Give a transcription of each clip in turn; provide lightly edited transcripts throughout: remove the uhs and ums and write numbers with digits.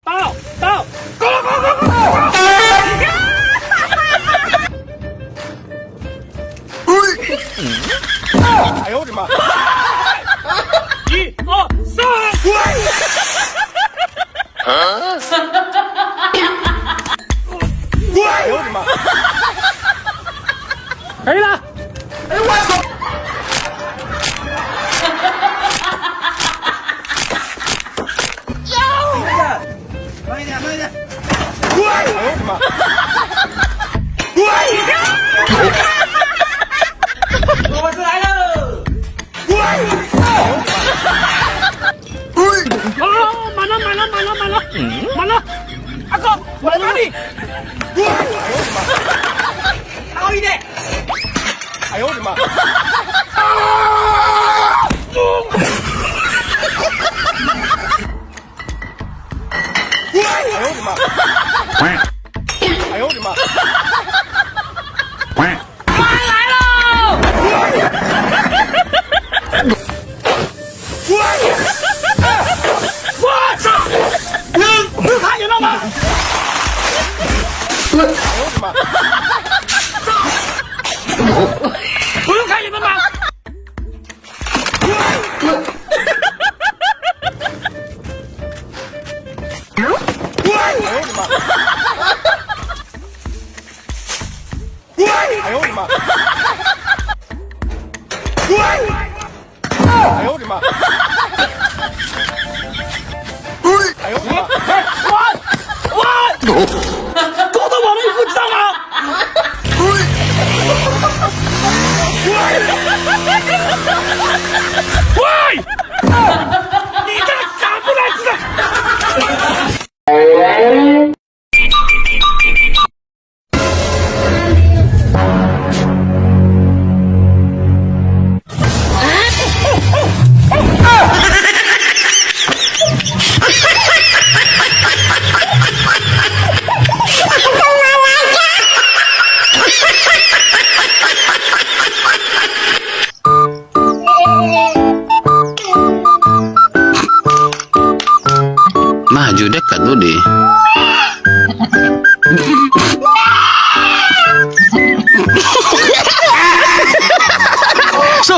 到到，go go go go！哎呦我的妈！ 一二三，哎呦我的妈！可以了。哎我操！慢一点，慢一点。哎呦我的妈！我出来喽！啊，满了满了满了满了，满了！阿哥，我来帮你。好一点。哎呦我的妈！哎呦我的妈！哎呦我的妈！来喽！我操！你看见了吗？哎呦我的妈！不用看见了吗？哎呦我的妈！哎呦我的妈！哎呦我的妈！哎呦我的妈！我勾到我的衣服，知道吗？喂！你这个傻不拉几的！ Maju dekat Budi. So.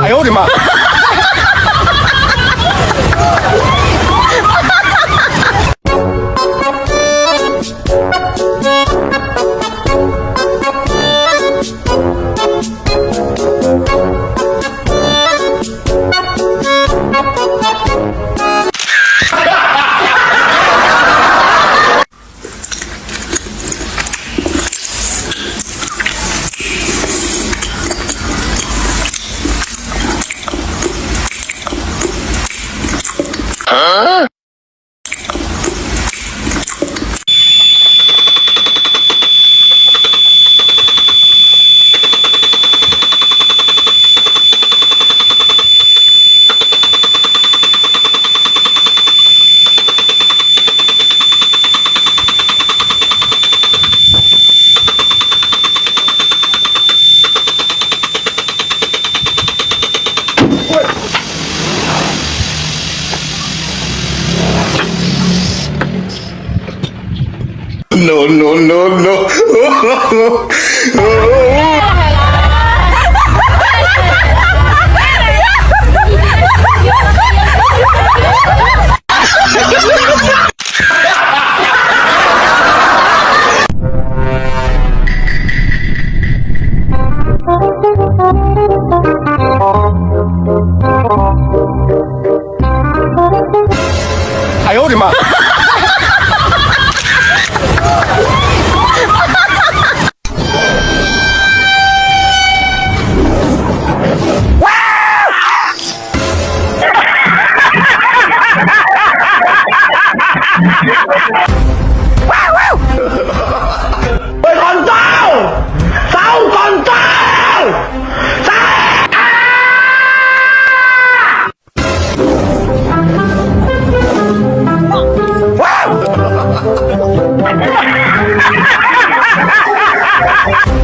哎呦我的妈！ No, no, no, no. 哎呦我的妈！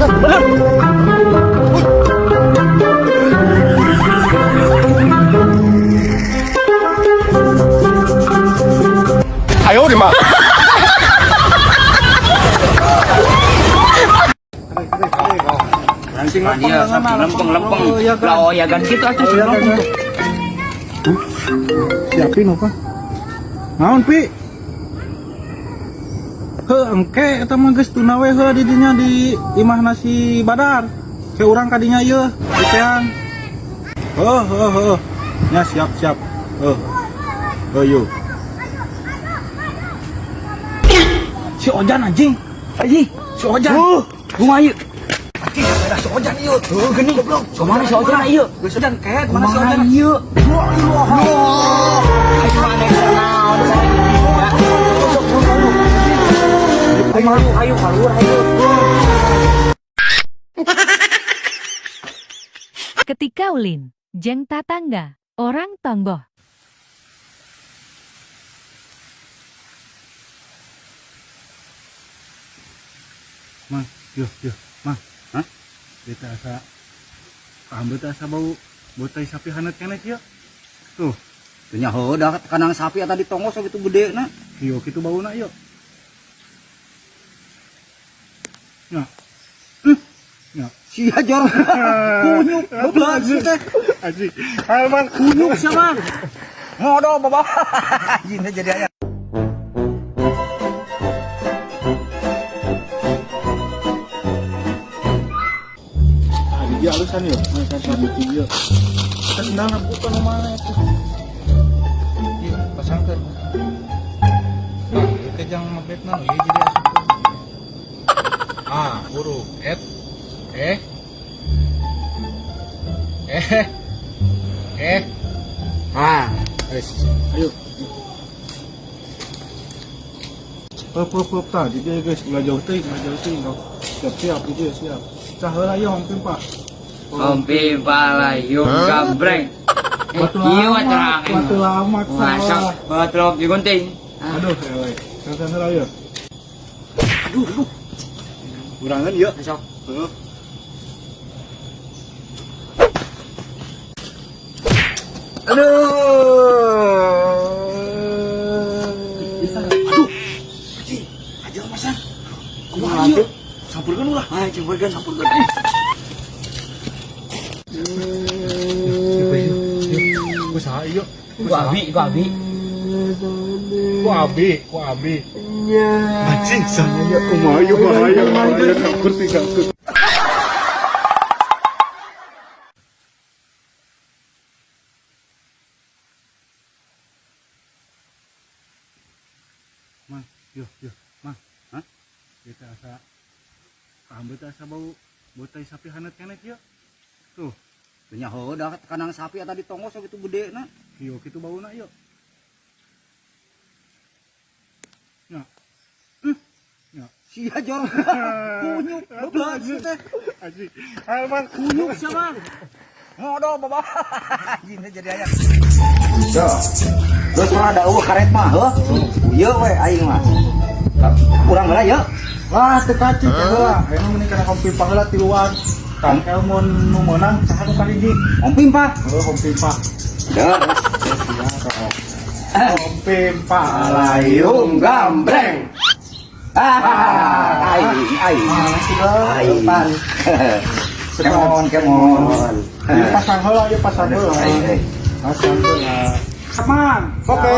Bener. 哎呦我的妈！ Iya, lempeng lempeng. Lah oh ya kan gitu atuh sing lempeng tuh. Siapin apa? Naon pi? Heuh, engke eta mah geus tuna we heula di dinya di imahna si Badar. Ke urang kadinya ieu, di teang. Heuh, heuh, heuh. Nya siap, siap. Heuh. Heuh, yuk. Si Ojan anjing. Anjing, si Ojan. Kumaha ieu? Anjing, ada si Ojan ieu. Heuh geuning. Kumaha si Ojan ieu? Geus Ojan kayak mana si Kumaha Ojan? ieu? Ayo maneh naon Ayo, ayo, keluar, ayo. Ketika ulin, jeng tatangga, orang tonggoh. Mang, yuk, yuk, mang. Hah? Beta asa ambeu teh asa bau bau tai sapi haneut keneh kieu. Tuh, Teu nyaho da kandang sapi eta di tongos gitu gede na. kieu kitu bauna ieu. Nya. Nya. Sia jor. Kunyuk, goblok sih teh. Anjing. Ayo, Mang. Kunyuk sama. Ngodo bapak. Anjing jadi aya. Ah, di dia alusan yuk. Mana kan sabuti ieu. Kita sendal bukan mana itu. Ieu pasangkeun. Nah, ieu teh jang mabetna nu ieu jadi asup. Ah, huruf et E E E Ah, Guys, ayo. Pop pop pop tah, di dia guys, ulah jauh teuing, ulah jauh teuing. Siap siap di dia siap. Cah heula ieu Hong Pimpa. Hompi palayung gambreng. Batu Iya lama, terang. batu lama Masak salah. batu lama digunting. Aduh, ewe. Santan heula ieu. Aduh, aduh. Kurangan ya. Masuk. Heeh. Aduh. Aduh. Anjing, aja masan. Kumaha ieu? Campurkeun ulah. Ah, campurkan, campurkan. Ku saha ieu? Ku abi, ku abi. Ku abi, ku abi. Anjing, saha ieu? Kumaha ieu? Bahaya, bahaya, kapur sih kapur. Mang, yuk, yuk, mang. Hah? Kita asa ambeu teh asa bau bau tai sapi haneut keneh kieu. Tuh, Teu nyaho da kandang sapi eta di tongos gitu gede na. kieu kitu bauna ieu. Nya. Nya. Sia jor. Kunyuk, goblok sih teh. Anjing. Ayo, Mang. Kunyuk sama. Ngodo bapak. Anjing jadi aya. Yo. Terus mah da eueuh karet mah heuh. Ieu we aing mah. Urang heula yeuh. Wah, teu kacik heula. Ayeuna mending kana Hong Pimpa heula tiluan. Tangkel mun nu meunang saha nu kahiji? Om Pimpa. Heuh, Hong Pimpa. Deuh. Hong Pimpa Layung gambreng. Ah, aing aing. Aing pan. Kemon kemon. Ieu pasang heula, ieu pasang heula. Aing, aing. Pasang heula. Mang. Oke.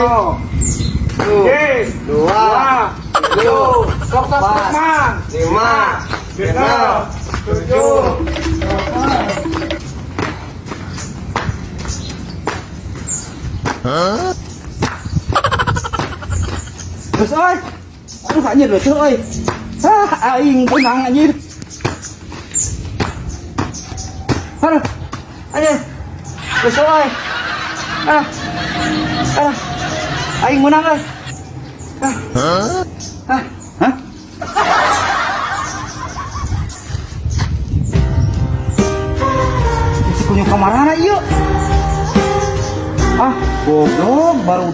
Yes. Dua, tilu, Sok sok empat, mang. lima, Enam, tujuh, delapan. Terus oi. Aduh anjir lucu oi. Ah, aing benang anjir. Aduh. Anjir. Lucu oi. Ah. Ah. Aing menang oi. Ah. Ah. Hah? Isi kunyuk kamarana ieu. Ah, goblok baru